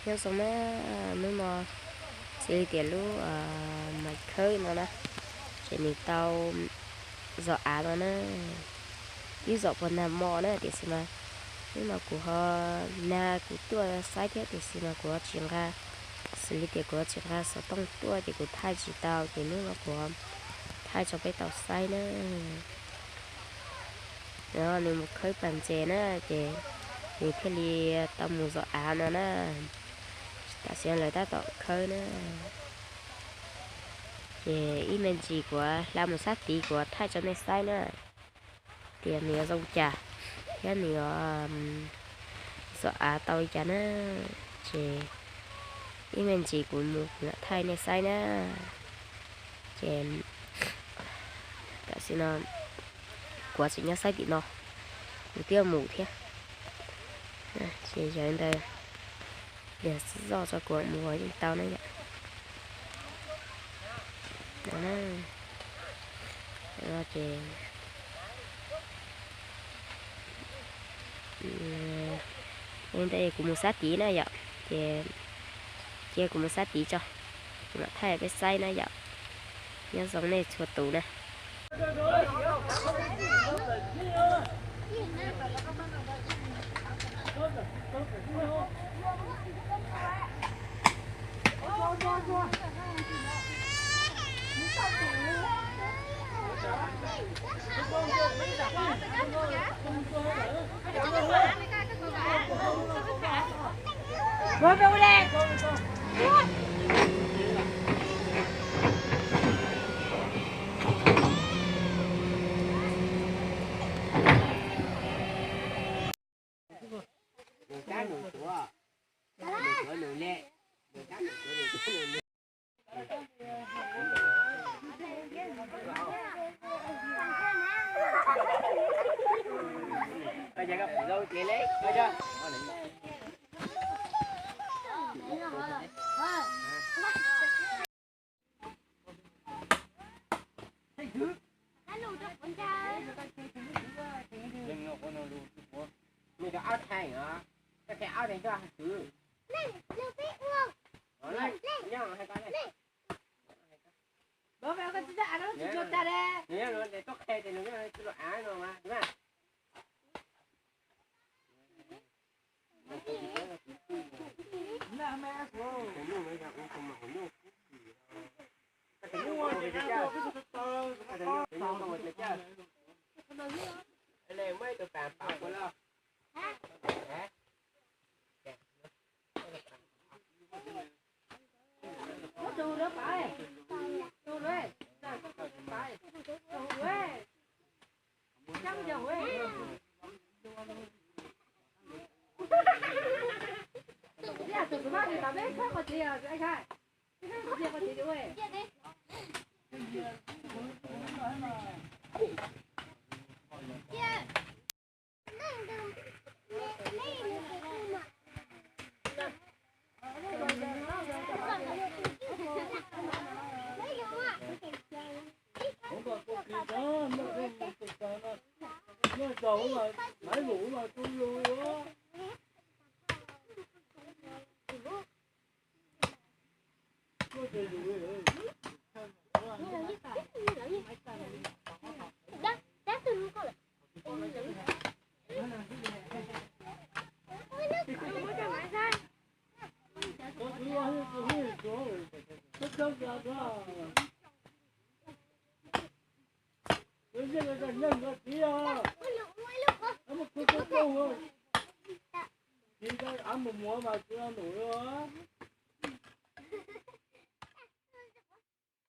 Nyob zoo na, hnub no xws li tias lub Maiv Khawb no na, ces nws tau zom av no na, ib zom puag nag hmo na, tiam sis mas hnub no kuv ho nag kuv tuaj saib thiab tiam sis mas kuv ho tsis nqa, xws li tias kuv ho tsis nqa xov tooj tuaj ces kuv thaij tsis tau ces hnub no kuv ho thaij rau peb tau saib na. Nws mus khawb pas ntses na, ces nws thiaj li tau mus zom av no na. Tam sim no lawv tab tom khawb na. Ces ib me ntsis kuv hla mus sab tid kuv thaij rau nej saib na, tias nws yuav zoo li cas thiab nws yuav zom av tau li cas na. Ces ib me ntsis kuv mus kuv mam thaij nej saib na. Ces tam sim no kuv tseem nyob sab tim no, kuv twb mus thiab. Ces yog li ntawd, lig zoj tso kuv mus yeej tau na yom. Ces li ntawd kuv mus sab tid na yom, ces cia kuv mus sab tid tso, kuv mam thaij peb saib na yom. Nyob zoo nej txhua tus na.